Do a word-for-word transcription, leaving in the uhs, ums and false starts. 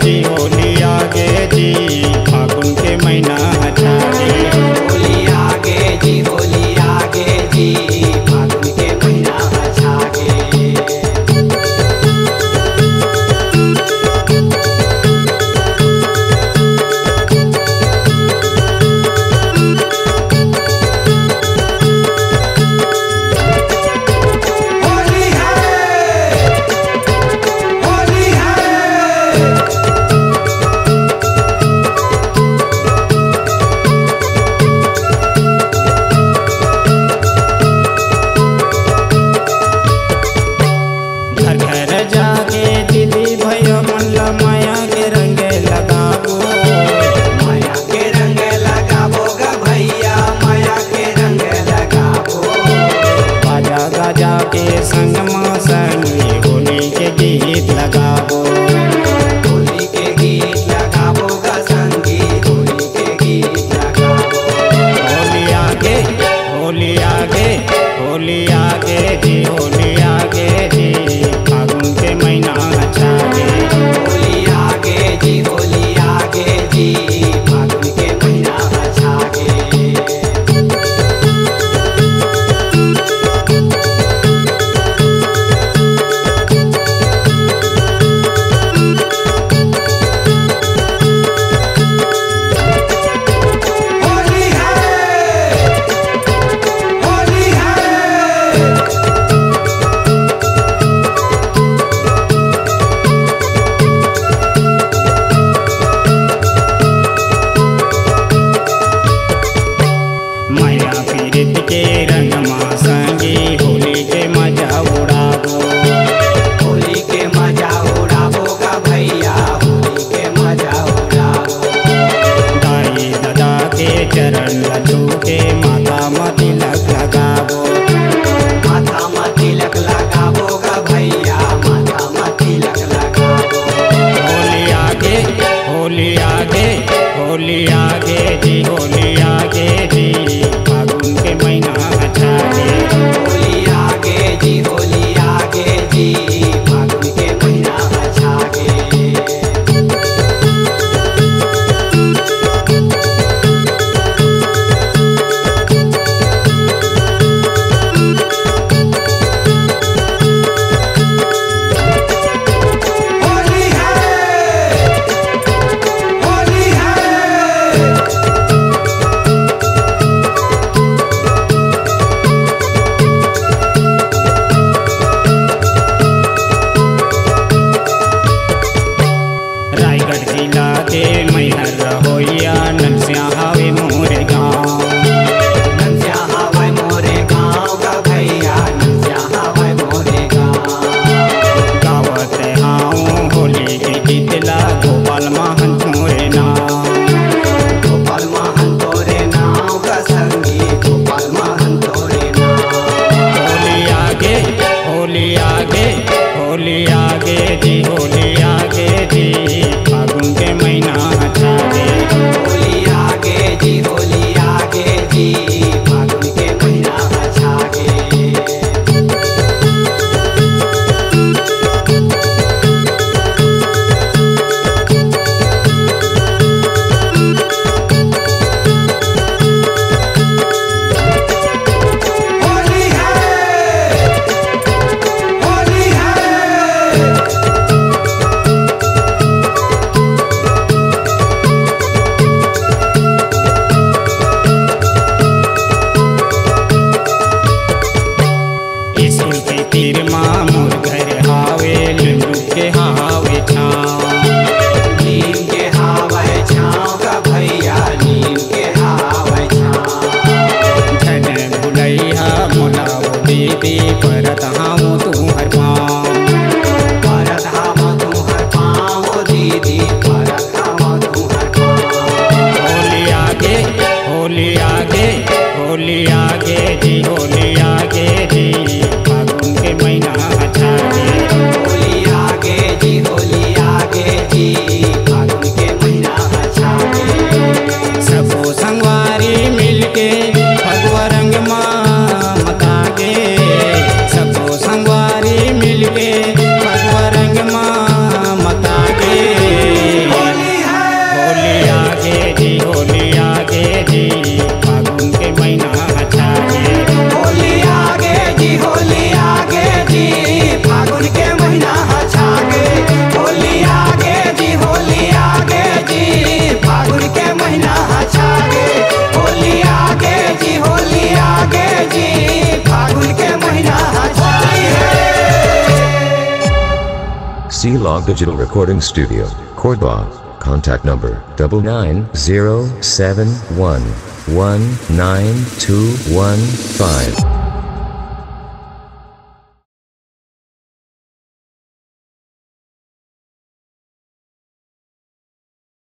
जी, होली आगे जी, फागुन के महीना ह छागे। होली आगे जी, होली आगे जी, फागुन के महीना ह छागे। होली है, होली है। घर घर जाके दीदी भैया मन ला माया के रंग लगाबो। माया के रंग लगाबो गा भैया, माया के रंग लगाबो। बाजा गाजा के संग मा संगी होली के गीत लगाबो। होली के गीत लगाबो गा संगी, होली के गीत लगाबो। होली आगे, होली आगे, होली आगे जी, होली आगे जी, फागुन के महीना ह छागे। होली आगे जी, होली आगे जी, फागुन के महीना ह छागे। होली है, होली है। माया पीरित के रंग मा संगी होली के मजा उड़ाबो। होली के मजा उड़ाबो गा भैया, होली के मजा उड़ाबो। दाई ददा के चरण ला छू के माथा मा तिलक लगाबो। माथा मा तिलक लगाबो गा भैया, माथा मा तिलक लगाबो। होली आगे, होली आगे, होली आगे जी, होली आगे जी, फागुन के महीना ह छागे। होली आगे जी, होली आगे जी, फागुन के महीना ह छागे। होली है, होली है। रायगढ़ जिला के मैहर रहोइया, ननसिया हावे मोरे गाँव। ननसिया हावे मोरे गाँव गा भैया, ननसिया हावे मोरे गाँव। गावत हाव होली के गीत ला, गोपाल महंत मोरे नाम। गोपाल महंत तोरे नाम गा संगी, गोपाल महंत तोरे नाम। होली आगे, होली आगे, होली आगे जी, होली आगे जी, फागुन के महीना ह छागे। होली आगे जी, होली आगे जी, फागुन के महीना ह छागे। होली है, होली है। स्कूल के तीर मा मोर घर हावे, लुंडू के हावे छाँव। नीम के हावे छाँव गा भैया, नीम के हावे छाँव। झन भुलइहा मोला ओ दीदी, परत हाव तुँहर पाँव। परत हाव तुँहर पाँव ओ दीदी, परत हाव तुँहर पाँव। होली आगे, होली आगे, होली आगे जी, होली आगे जी, फागुन के महीना ह छागे। होली आगे जी, होली आगे जी, फागुन के महीना ह छागे। सबो संगवारी मिलके फगुआ रंग मा मतागे। सबो संगवारी D Log Digital Recording Studio, Cordoba. Contact number double nine zero seven one one nine two one five.